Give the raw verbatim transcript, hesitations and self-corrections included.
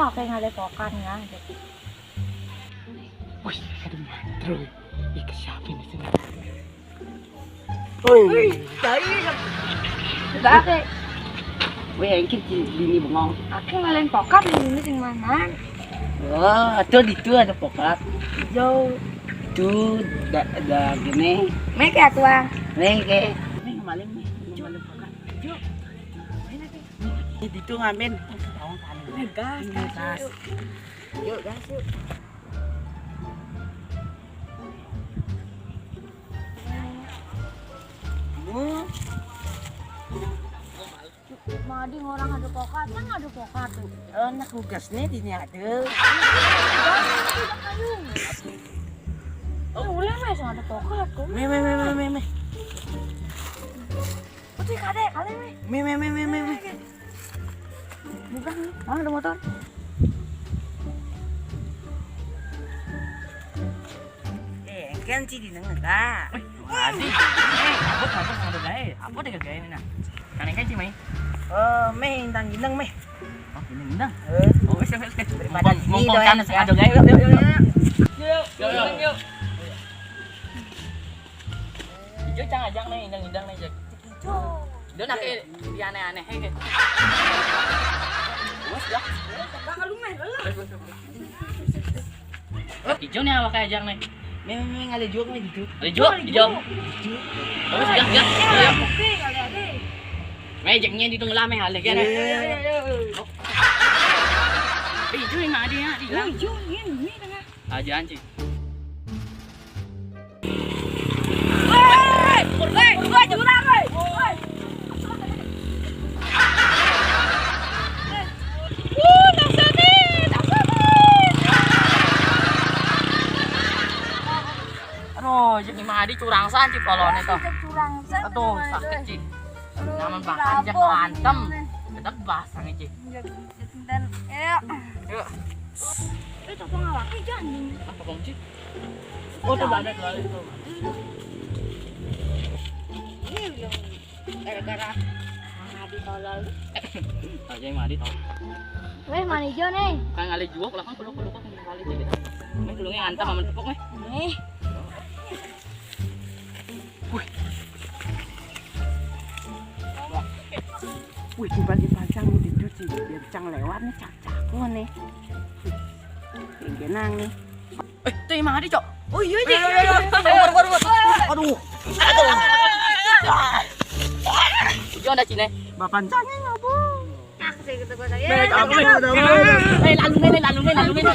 Oke, ngalih pokan ya. Wih, aduh, mantru. Ih, ke siapa ini sini? Wih, dari Mbak, wih, engke bini bengong. Aku ngalih pokan ini sing mana? Oh, tuh di itu ada pokan. Yo, tuh da, da gini. Meke atuh ah. Meke. Ini maling nih, maling pokan. Yuk. Ini di itu ngamen. Gas, gas. Yuk, gas yuk. Hmm. Madi orang ada pokat, kan ada pokat tuh. Oh, nak tugas nih di ini ada. Oh, boleh mas ada pokat tuh. Meh, meh, meh, meh, meh, meh. Putih kade, kade meh. Meh, meh, meh, meh, meh, meh. Bukan, mana ada motor? Eh, kan si di nengah kak. Wih, tadi. Eh, apa apa ada gawe? Apa deh gawe ini nah? Kan kan si mai. Eh, meh intang gineng meh. Oh, ini gendang. Eh, Oh, wis wis wis. Daripada Mumpung- sini mumpung doyan kan ya. Ada gawe. Yuk, yuk, yuk. Yuk, yuk, yuk. Ijo cang ajang nih, indang-indang nih, Jack. Ijo. Dia nak kayak dia aneh-aneh kayak. Wes dah. Bakal lu meh, lu. Ijo nih awak kayak ajang nih. Meh, meh, meh, ngalih jual meh gitu. Ada jual, ijo. Terus gas gas. Oke, kali ada. Meh jeknya di tengah lah meh alih kan. Iya. Eh, ijo yang ada ya, di Oh, ijo ini ini tengah. Aja anjing. Woi, woi, woi, jurang, woi. Woi. Uh, dasar nih, dasar nih. Aduh, jadi mah di curang san sih kalau ini tuh. Curang san. Aduh, sakit sih. Nyaman banget, antem. Tetap basah nih, Cik. Dan ya. Yuk. Eh, coba ngawaki jangan. Apa kunci? Oh, tuh ada tuh, ada tuh. Ini yang gara-gara mandi tolol. Aja yang mandi tolol. Weh, mandi jo nih. Kan ngalih jual, kalau kan peluk-peluk kan ngalih gitu. Meh, tulungnya antam sama tepuk, meh. Nih. Wih. Wih, tiba-tiba cang dicuci, biar cang lewat nih, cak-cak nih. Yang genang nih. Eh, tuh Imang Adi, Cok. Oh iya, iya, iya. Aduh. Aduh. Ijo ada cine. Bapak cangnya ngapa? Ah, saya gitu gua saya. Meh, kamu udah mulai. Eh, lalu meh, lalu meh, lalu meh.